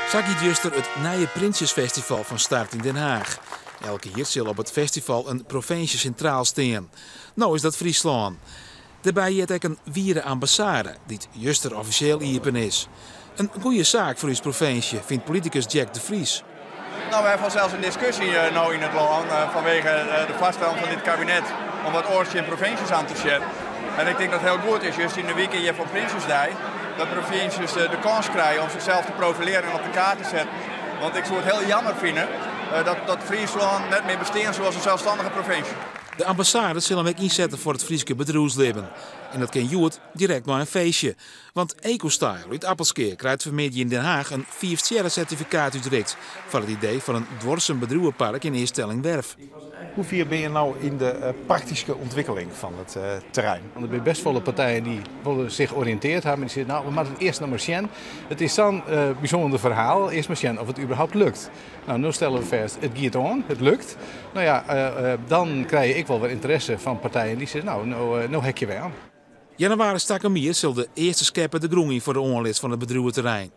Sa giet juster it nije Prinsjesfestival fan start yn Den Haach. Elk jier sil op it festival in provinsje sintraal stean. No is dat Fryslân. Dêrby heart ek in wiere ambassade, dy't juster offisjeel iepen is. In goede saak foar ús provinsje, fynt politikus Jack de Vries. No, we hawwe sels in diskusje no yn it lân fanwege de foarstellen fan dit kabinet om wat oars tsjin provinsjes oan te sjen. En ik tink dat it hiel goed is, just yn de wike hjir fan Prinsjesdei, dat provinsjes de kâns krije om sichsels te profilearjen en op de kaart te setten. Want ik soe it hiel jammer fine dat Fryslân net mear bestean soe as in selsstannige provinsje. De ambassade sil him ek ynsette foar it Fryske bedriuwslibben. En dat kin hjoed direkt mei in feestje. Want Ecostyle út Appelskea krijt fanmiddei yn Den Haach in fiifstjerresertifikaat útrikt foar it idee fan in duorsum bedriuwepark yn Eaststellingwerf. Hoe fier binne je no yn de praktyske ûntwikkeling fan it terrein? Want der binne best folle partijen dy't wolle sich oriïntearre hawwe, mar dy sizze, no, we moatte it earst noch mar sjen. It is sa'n bysûnder ferhaal, earst mar sjen oft it überhaupt lukt. No, no stelle we fêst, it giet oan, it lukt. No ja, dan krije je ek wol wer ynteresse fan partijen dy't sizze, no, no heakje wy oan. Jannewaris takom jier sil de earste skeppe de grûn yn foar de oanlis fan it bedriuweterrein.